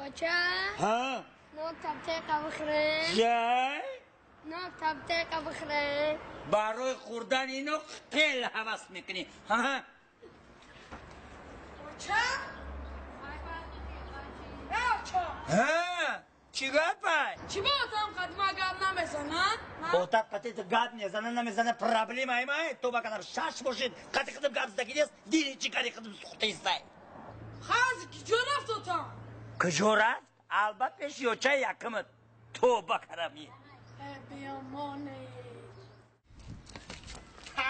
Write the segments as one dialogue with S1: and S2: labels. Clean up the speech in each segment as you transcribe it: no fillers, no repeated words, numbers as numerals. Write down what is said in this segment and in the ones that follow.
S1: Оча?
S2: Ҳа?
S1: Нон табтеқа бихӯрем.
S2: Чай?
S1: Нон табтеқа бихӯрем.
S2: Барои хӯрдани ино хеле ҳавас мекунӣ. Ҳа?
S3: Оча? Оча?
S2: Ҳа? Чӣ гапай?
S3: Чӣ ба отам қадима гап намезанад?
S2: Отат қати гап мезана, намезана, проблемаи май. То ба кадар шаш бошед, қати қидим гап задаги нест, дили чӣ кари қидим сухтаистай.
S3: Ҳозир куҷо рафт отам?
S2: Куҷо рафт? Албат пеши очаи якумат. Тоба карами.
S3: Биёмоне.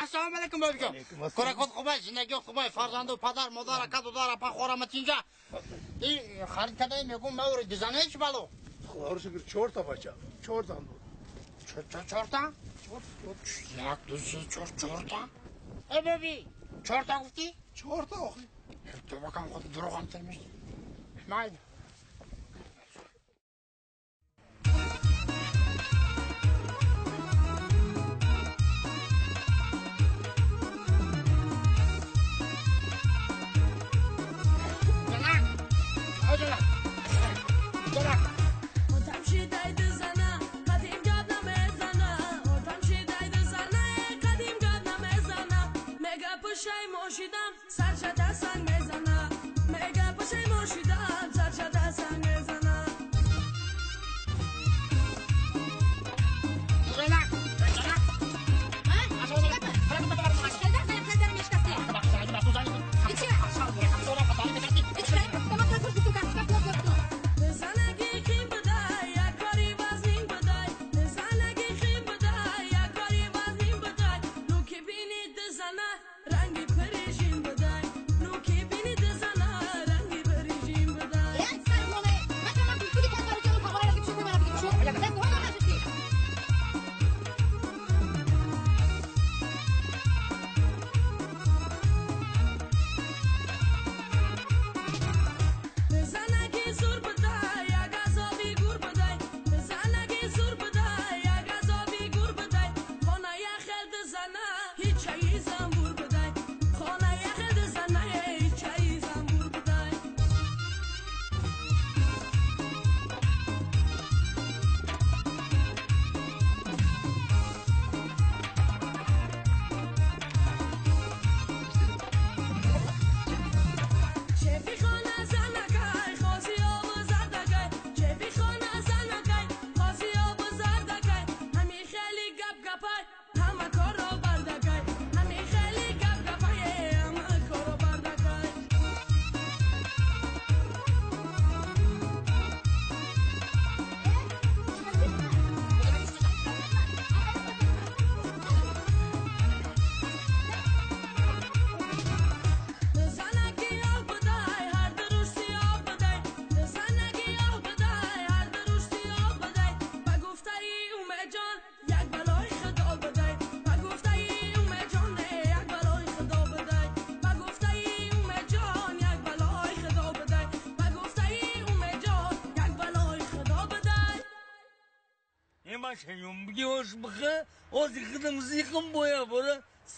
S4: Ассалому алайкум, бобиҷон. Кӯракот хубай, зиндагиёт хубай, фарзанду падар, модар, ака, дудар, апа, хорама тинҷа. И харид кадаи мегум маври дизане чӣ бало?
S5: Худоро шукр, чорта бача, чор зан дорам.
S4: Чорта? Як, ду, се, чор, чорта? Э, боби, чорта гуфтӣ?
S5: Чорта охи.
S4: Тоба кам худ дурӯғам термиш. Майли.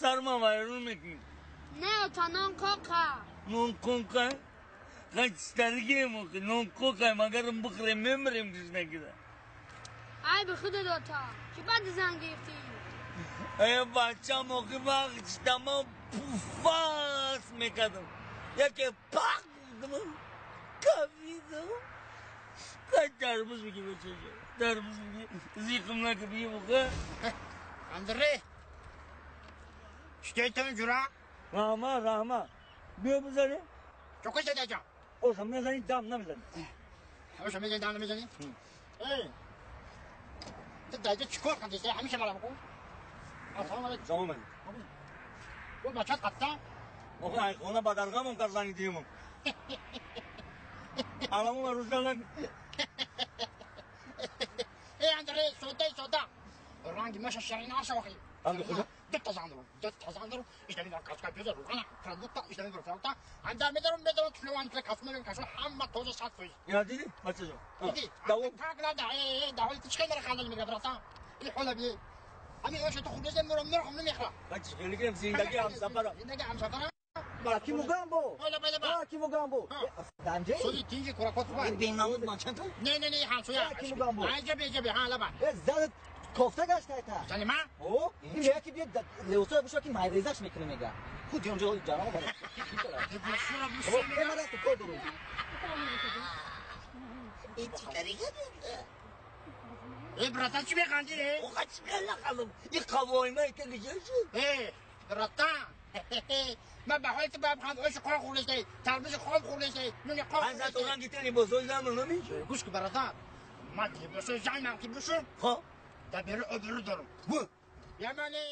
S2: Сарма вайрон мекунӣ.
S1: Не, ота, нон кока.
S2: Нон кока? Қачтаргем охи, нон кока, магарам бихӯрем, мемирем гушнагида.
S1: Ай би худат, ота, чӣ баъди зан гирифтӣ?
S2: Э, бачам, охи, вақт читамам пуфас мекардам. Яке пақ гуфтам, кафидам. Қай тарбуз бигӣ, бачаҷон, тарбуз бигӣ, зиқм накӣ бигӣ буха.
S4: Андре! Читои ҷура?
S2: Раҳма, раҳма. Биё бизанем.
S4: Чока задаҷон?
S2: Оша мезанӣ, дам намезанӣ.
S4: Оша мезанӣ, дам намезанӣ? Эй! Ту даҷа чӣ кор кардӣ? Ҳамеша мара бикун. Ассалому алайкум.
S2: Салом алайкум.
S4: Бо бачат қатта?
S2: Охи, ай хона ба даргоҳамон кар занг дидимон. Аламон рӯза накун.
S4: Эй, Андре, сода, сода. Ранги маша ширин аша охи.
S2: Ранги куҷо?
S4: Ду та зан дорам, ду та зан дорам. Ишта мебарам каска пиёза, руғана, продукта, ишта мебарам продукта. Андар медорам, медорам, тулован, касу мебарам, касу, ҳама тоза 100%.
S2: Ина дидӣ, бачаҷон?
S4: Дидӣ?
S2: Давом.
S4: Так нада, э, даволи ту чӣ хел мара хандали мегирад, братан? Ин ҳола би. Ҳамин оша ту хуб нестем, мурам, мурам, намехӯрам.
S2: Бача, хеле гирем, зиндагӣ ҳамсафара.
S4: Зиндагӣ ҳамсафара.
S6: Ки мугамбо. Ки мугамбо. Данҷе?
S4: Суди тинҷи куракот хубай.
S2: Бенамуд ман чанд?
S4: Не, не, не, ҳамсоя.
S6: Ки мугамбо.
S4: Аҷаб, аҷаб, ҳа, лаба.
S6: Э, зад кофта гашта айта.
S4: Зани ман?
S6: О, ин яки биё левсоя буша ки майрезаш мекунه мега. Худ ҷон ҷон ҷарамо бара. Э, ман рафту кор дорум.
S2: Ин чӣ кари кардӣ?
S4: Э, братан, чӣ механдӣ?
S2: Оқа чӣ нахандам? Ин қавоимаи ту куҷо шуд?
S4: Э, братан, ман ба ҳолати баб ханд ош қон хӯрдаштай, тарбузи хом хӯрдаштай, нуни қон
S2: Ман зад оранги ту либосои замон намешуд.
S4: Гӯш ки, братан, ман либосои занам ки бушум,
S2: Хо?
S4: дар берун обрӯ дорам.
S2: Бу.
S4: Ямани.